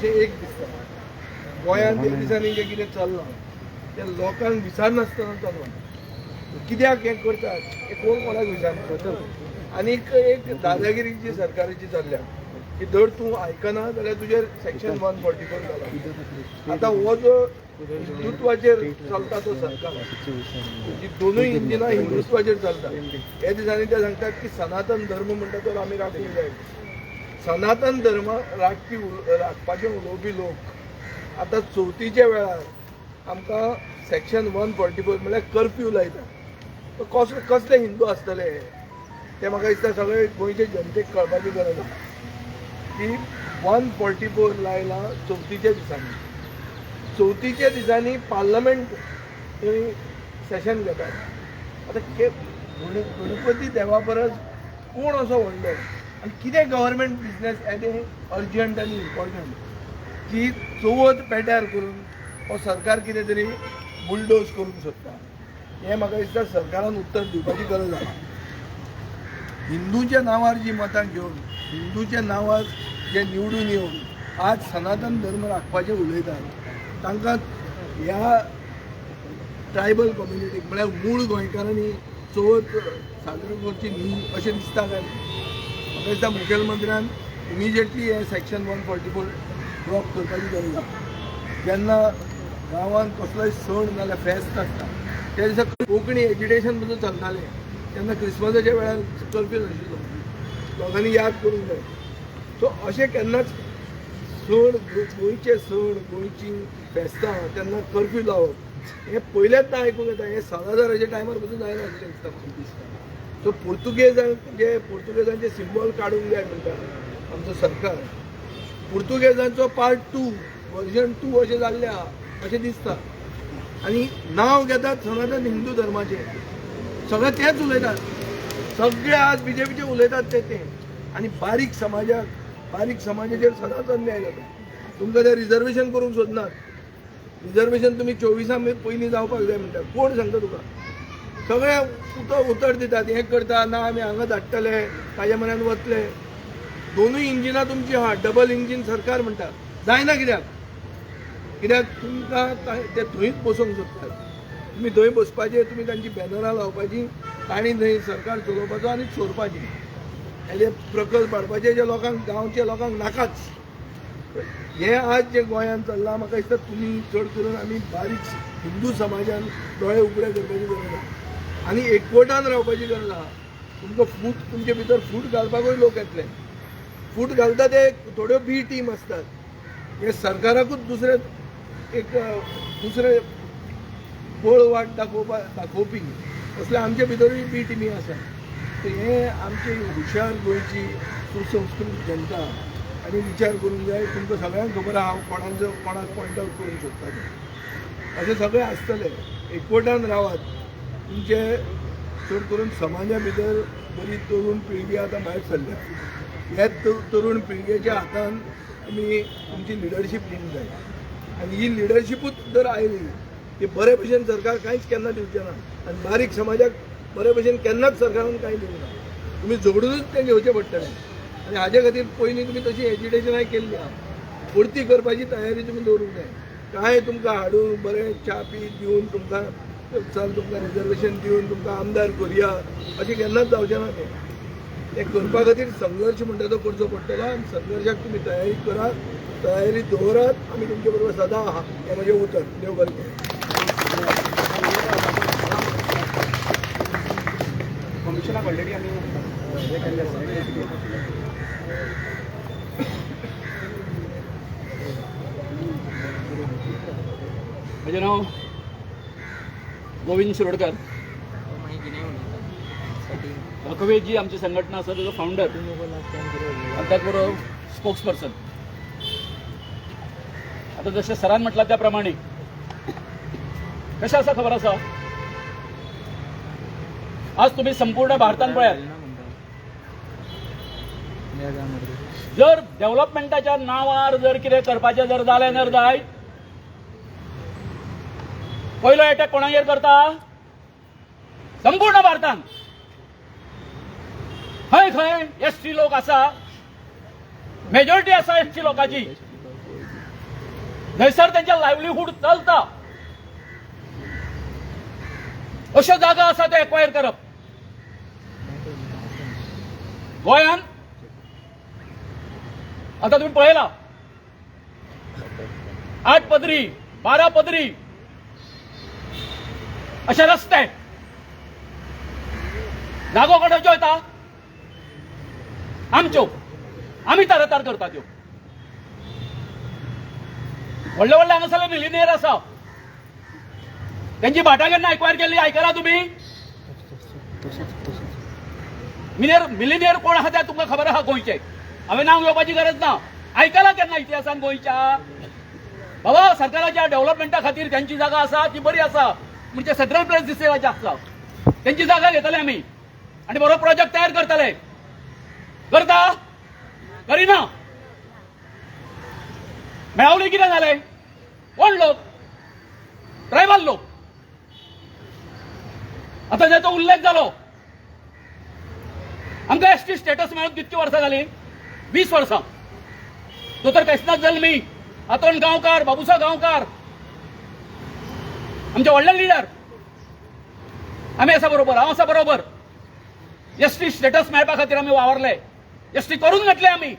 अशें एक दिसता. गोंयांत त्या दिसांनी जें कितें चल्लां तें लोकांक विचारनासतना चल्लां. कित्याक हें करतात हें कोण कोणाक विचारना. आनीक एक दादागिरी जी सरकाराची चल्ल्या की जर तूं आयकना जाल्यार तुजेर सेक्शन 144 जाला. आतां हो जो हिंदुत्वाचेर चलता तो सरकार, जी दोनूय इंजिनां हिंदुत्वाचेर चलता, ह्या दिसांनी ते सांगतात की सनातन धर्म म्हणटा तो आमी राखूंक जाय. सनातन धर्म राखपी, राखपाचें उलोवपी लोक आतां चवथीच्या वेळार आमकां सेक्शन 144 म्हळ्यार कर्फ्यू लायता. तो कसले कसले हिंदू आसतले ते म्हाका दिसता सगळे गोंयचे जनतेक कळपाची गरज आसा की 144 लायला चवथीच्या दिसांनी. चवथीच्या दिसांनी पार्लमेंट थंय सेशन घेतात. आतां गणपती देवा परस कोण असो व्हडलो आनी कितें गव्हर्मेंट बिजनेस येदें अर्जंट आनी इम्पॉर्टंट की चवथ पेड्ड्यार करून हो सरकार कितें तरी बुलडोज करूंक सोदता, हें म्हाका दिसता सरकारान उत्तर दिवपाची गरज आसा. हिंदूच्या नांवार जी मतां घेवन, हिंदूच्या नांवार जे निवडून येवन आज सनातन धर्म राखपाचें उलयतात, तांकां ह्या ट्रायबल कम्युनिटीक म्हळ्यार मूळ गोंयकारांनी चवथ साजरी करची न्ही अशें दिसता काय? म्हाका दिसता मुखेलमंत्र्यान इमिजिएटली हें सेक्शन 144 ड्रॉप करपाची गरज आसा. जेन्ना गांवांत कसलोय सण नाल्यार फेस्त आसता त्या दिसा कोंकणी एजिटेशन पसून चलतालें, तेन्ना क्रिसमसाच्या वेळार कर्फ्यू नाशिल्लो, लोकांनी याद करूंक जाय. सो अशें केन्नाच सण, गोंयचे सण, गोंयची फेस्तां तेन्ना कर्फ्यू लावप हें पयलेंच ना आयकूंक येता. हें सालाझाराच्या टायमार पसून जायना अशें दिसता म्हाका. सो पुर्तुगेजांचे पुर्तुगेजांचे सिंबॉल काडूंक जाय म्हणटा आमचो सरकार. पुर्तुगेजांचो पार्ट 2, वर्जन 2 अशें जाल्लें आहा अशें दिसता. आनी नांव घेतात सनातन हिंदू धर्माचें, सगळे तेंच उलयतात, सगळे आज बीजेपीचे उलयतात ते ते. आनी बारीक समाजाक, बारीक समाजाचेर सदांच अन्याय जाता. तुमकां ते रिजर्वेशन करूंक सोदनात. रिजर्वेशन तुमी 24 पयलीं जावपाक जाय म्हणटा, कोण सांगता तुका? सगळे उतर उतर दितात, हें करता ना आमी हांगा धाडटले, ताज्या म्हऱ्यान वतले. दोनूय इंजिनां तुमची आहा, डबल इंजीन सरकार म्हणटा, जायना कित्याक? कित्याक तुमकां ते थंयच बसोवंक सोदतात. तुमी थंय बसपाचे, तुमी तांची बॅनरां लावपाची, तांणी थंय सरकार चलोवपाचो आनी चोरपाची, हेजे प्रकल्प हाडपाचे जे लोकांक, गांवच्या लोकांक नाकाच. हें आज जें गोंयांत चल्लां, म्हाका दिसता तुमी चड करून आमी बारीक हिंदू समाजान दोळे उगडे करपाची गरज आहा आनी एकवटान रावपाची गरज आहा. तुमकां फूट, तुमचे भितर फूट घालपाकूय लोक येतले. फूट घालता ते थोड्यो बी टीम आसतात. हे सरकाराकूच दुसरे एक दुसरे बळ वाट दाखोवपी असले आमचे भितरूय बी टिमी आसा. तर हे आमची हुशार गोंयची सुसंस्कृत जनता आनी विचार करूंक जाय. तुमकां सगळ्यांक खबर आहा हांव कोणाचो कोणाक पॉयंट आवट करूंक सोदता तें. अशें सगळें आसतलें. एकवटान रावात. तुमचे चड करून समाजा भितर बरी तरुण पिळगी आतां भायर सरल्या. ह्या तरुण पिळगेच्या हातान तुमी तुमची लिडरशीप दिवंक जाय आनी ही लिडरशिपूच जर आयली ती बरे भशेन सरकार कांयच केन्ना दिवचें ना आनी बारीक समाजाक बरे भशेन केन्नाच सरकारान कांय दिवंक ना. तुमी झगडूनच तें घेवचें पडटलें आनी हाजे खातीर पयलीं तुमी तशी एजिटेशनाय केल्ली आहा, परती करपाची तयारी तुमी दवरूंक जाय. कांय तुमकां हाडून बरें च्या पी दिवन तुमकां चल तुमकां रिजर्वेशन दिवन तुमकां आमदार करुया अशें केन्नाच जावचें ना. तें तें करपा खातीर संघर्श म्हणटा तो करचो पडटलो आनी संघर्शाक तुमी तयारी करात, तयारी दवरात. आमी तुमचे बरोबर सदां आहा हें म्हजें उतर. देव बरें करूं. कमिशनाक ऑलरेडी आमी हें केल्लें आसा. म्हजें नांव गोविंद शिरोडकर. भकवे जी आमची संघटना आसा ताजो फावंडर आनी त्याच बरोबर स्पोक्स पर्सन. आतां जशें सरान म्हटलां त्या प्रमाणे कशें आसा खबर आसा, आज तुमी संपूर्ण भारतान पळयात, जर डेव्हलपमेंटाच्या नांवार जर कितें करपाचें जर जालें जर जायत, पयलो एटॅक कोणाचेर करता? संपूर्ण भारतान खंय खंय एस टी लोक आसा, मेजॉरिटी आसा एस टी लोकांची. थंयसर तेंचे लायवलीहूड चलता. अश्यो जागा आसा त्यो एक्वायर करप. गोंयान आता तुम्ही पळयला, 8 पदरी, 12 पदरी अशे रस्ते. जागो कोणाच्यो येता? आमच्यो. आमी तरातर करता त्यो. व्हडले व्हडले हांगासरले मिलिनियर आसा, तेंची भाटां केन्ना एक्वायर केल्ली आयकला तुमी? मिलिनियर कोण आहा ते तुमकां खबर आहा गोंयचे. हांवें नांव घेवपाची गरज ना. आयकला केन्ना इतिहासान गोंयच्या? बाबा, सरकाराच्या डेव्हलपमेंटा खातीर त्यांची जागा आसा ती बरी आसा, म्हणजे सेंट्रल प्लेस दिसता आसा, तेंची जागा घेतले आमी आनी बरो प्रोजेक्ट तयार करतले. करता करिना. मेळावली कितें जालें? कोण लोक? ट्रायबल लोक. आतां ज्याचो उल्लेख जालो, आमकां एसटी स्टेटस मेळून कितकी वर्सां जालीं? 20 वर्सां. दोतोर कैसनाथ जल्मी, आतोन गांवकार, बाबुसा गांवकार, आमचे व्हडले लिडर. आमी आसा बरोबर, हांव आसा बरोबर. एसटी स्टेटस मेळपा खातीर आमी वावरले, एसटी करून घेतले आमी.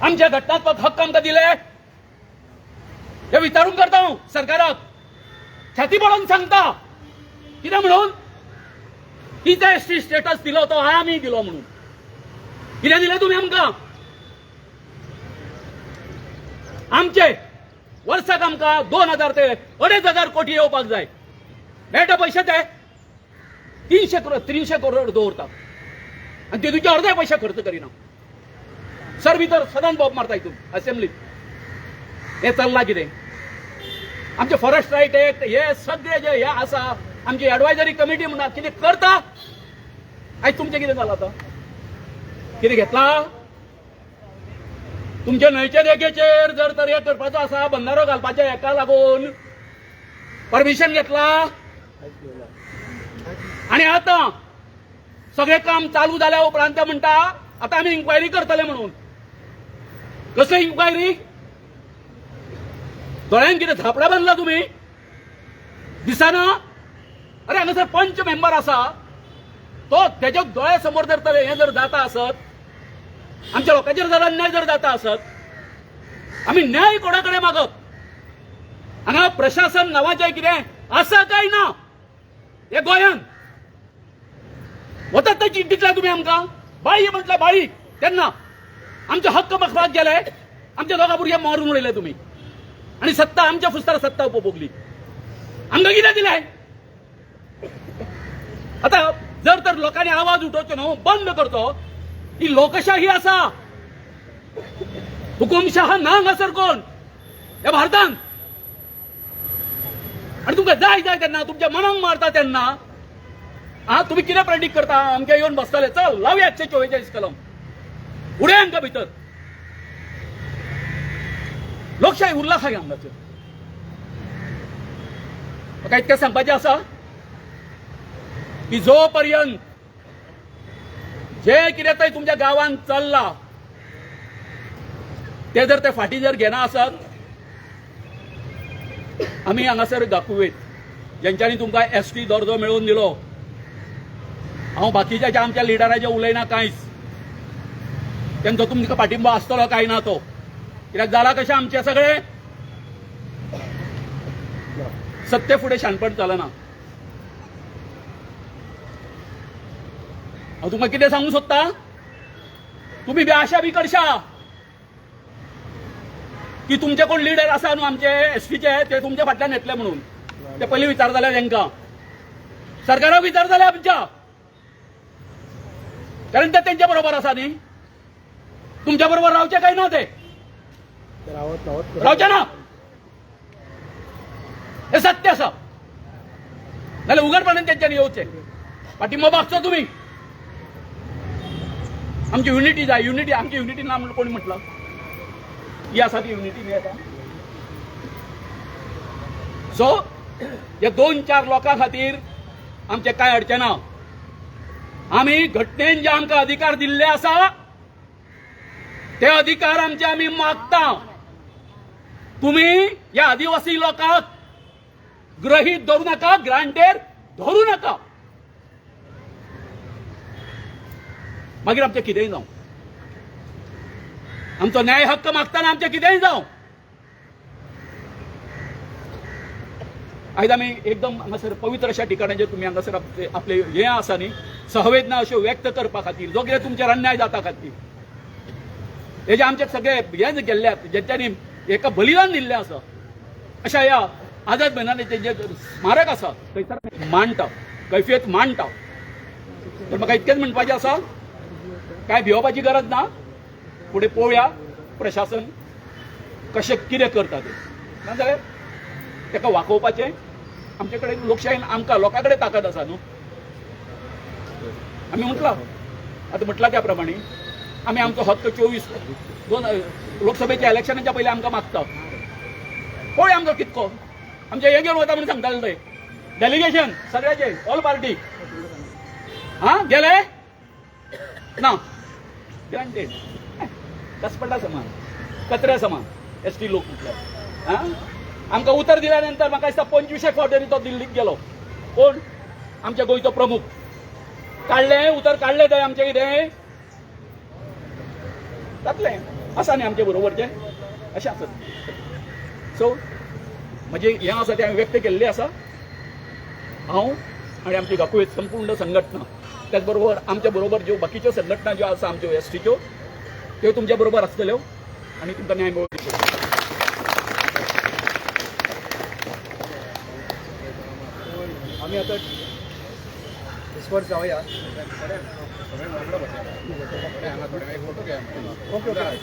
आमचे घटनात्मक हक्क आमकां दिले हे विचारून करता हांव सरकाराक. छाती पडोवन सांगता, कितें म्हणून कितें एसटी स्टेटस दिलो तो आमी दिलो म्हणून. कितें दिलें तुमी आमकां? आमचे वर्साक आमकां 2000 ते 2500 कोटी येवपाक जाय. मेळटा पयशे ते 300 करोड, 300 करोड दवरता आनी तितूचे अर्दे पयशे खर्च करिना. सर भितर सदांच बोब मारता हितून असेंब्लीत. हे चल्लां कितें? आमचे फॉरेस्ट रायट एक्ट हे सगळे जे हे आसा, आमची एडवायजरी कमिटी म्हणा, कितें करता? आयज तुमचें कितें जालां आतां? कितें घेतलां? तुमच्या न्हंयच्या देगेचेर जर तर हे करपाचो आसा, बंधारो घालपाचें, हेका लागून परमिशन घेतला. आनी आतां सगळें काम चालू जाल्या उपरांत ते म्हणटा आतां आमी इन्क्वायरी करतले म्हणून. कसली इन्क्वायरी? दोळ्यांक कितें झापडां बांदला तुमी? दिसना? अरे, हांगासर पंच मेंबर आसा, तो तेच्या दोळ्या समोर जर तर हें जर जाता आसत, आमच्या लोकांचेर जर अन्याय जर जाता आसत, आमी न्याय कोणा कडेन मागप? हांगा प्रशासन नांवाचें कितें आसा काय ना हे गोंयांत? वतात ते दितले तुमी आमकां बाळी म्हटल्यार बाळी. तेन्ना आमचे हक्क मागपाक गेले, आमच्या दोगा भुरग्यांक मारून उडयले तुमी आनी सत्ता आमच्या फुस्तार सत्ता उपभोगली. आमकां कितें दिलें? आतां जर तर लोकांनी आवाज उठोवचो न्हू, बंद करचो. ही लोकशाही आसा, हुकुमशाह ना हांगासर कोण ह्या भारतान. आनी तुमकां जाय जाय तेन्ना तुमच्या मनाक मारता तेन्ना आ तुमी कितें प्रेडिक्ट करता? आमगे येवन बसतले, चल लावया 144 कलम, उडया हांकां भितर. लोकशाही उरला खंय हांगासर? म्हाका इतकें सांगपाचें आसा की जो पर्यंत जे कितें थंय तुमच्या गांवांत चल्लां ते जर ते फाटीं जर घेना आसत, आमी हांगासर दाखोवयत जेंच्यांनी तुमकां एसटी दर्जो मेळोवन दिलो. हांव बाकीच्या ज्या आमच्या लिडराचें उलयना कांयच, तेंचो तुमकां पाठिंबो आसतलो काय ना तो. कित्याक जाला कशें, आमचें सगळें सत्ते फुडें शाणपण चलना. हांव तुमकां कितें सांगूंक सोदता, तुमी बी आशा बी करशा की तुमचे कोण लिडर आसा न्हू आमचे एसटीचे, ते तुमच्या फाटल्यान येतले म्हणून. ते पयलीं विचारताले तांकां, सरकाराक विचारताले आमच्या, कारण ते तेंच्या बरोबर आसा न्ही. तुमच्या बरोबर रावचे काय ना ते? रावचे ना, हे सत्य आसा. नाल्यार उघडपणान तेंच्यांनी येवचें, पाठिंबो मागचो तुमी. आमची युनिटी जाय, युनिटी. आमची युनिटी ना म्हणून कोणी म्हटलं? ही आसा ती युनिटी न्ही आतां. सो हे 2-4 लोकां खातीर आमचें कांय अडचें ना. आमी घटनेन जे आमकां अधिकार दिल्ले आसा ते अधिकार आमचे आमी मागता. तुम्ही ह्या आदिवासी लोकांक गृहीत धरू नका, ग्रांटेर धरू नका. मागीर आमचें कितेंय जावं, आमचो न्याय हक्क मागतना आमचें कितेंय जावं. आयज आमी एकदम हांगासर पवित्र अशा ठिकाणाचेर तुमी हांगासर आपले हें आसा न्ही संवेदना अश्यो व्यक्त करपा खातीर, जो कितें तुमचेर अन्याय जाता खातीर, हे जे आमचे सगळे हे गेल्ले जेंच्यांनी एका बलिदान दिल्लें आसा, अशा ह्या आझाद मैदानाचें जे स्मारक आसा थंयसर मांडटा, कैफियत मांडटा. तर म्हाका इतकेंच म्हणपाचें आसा, काय भिवपाची गरज ना. फुडें पळोवया प्रशासन कशें कितें करता तें, नाजाल्यार ताका वाकोवपाचें आमचे कडेन लोकशायेन आमकां लोकां कडेन ताकद आसा न्हू. आमी म्हटलां, आतां म्हटलां त्या प्रमाणे आमी आमचो हक्क 24-2 लोकसभेच्या इलेक्शनाच्या पयलीं आमकां मागता. पळय आमचो कितको आमचें हें घेवन वता म्हणून सांगताले ते डेलिगेशन सगळ्याचे ऑल पार्टी. हां गेले ना, ग्रांटेड कसपटा समान, कचऱ्या समान एस टी लोक म्हटल्यार. हां आमकां उतर दिल्या नंतर म्हाका दिसता 25 फावट तरी तो दिल्लीक गेलो. कोण? आमच्या गोंयचो प्रमुख. काडलें उतर, काडलें थंय आमचें कितें जातलें आसा न्ही आमचे बरोबरचें अशें आसत. सो म्हजें हें आसा तें हांवें व्यक्त केल्लें आसा. हांव आनी आमची गाकुवेत संपूर्ण संघटना, त्याच बरोबर आमच्या बरोबर ज्यो बाकीच्यो संघटना ज्यो आसा आमच्यो एस टीच्यो, त्यो तुमच्या बरोबर आसतल्यो आनी तुमकां न्याय मेळोवन दितल्यो. आमी आतां डिस्पर्स जावया. Okay okay.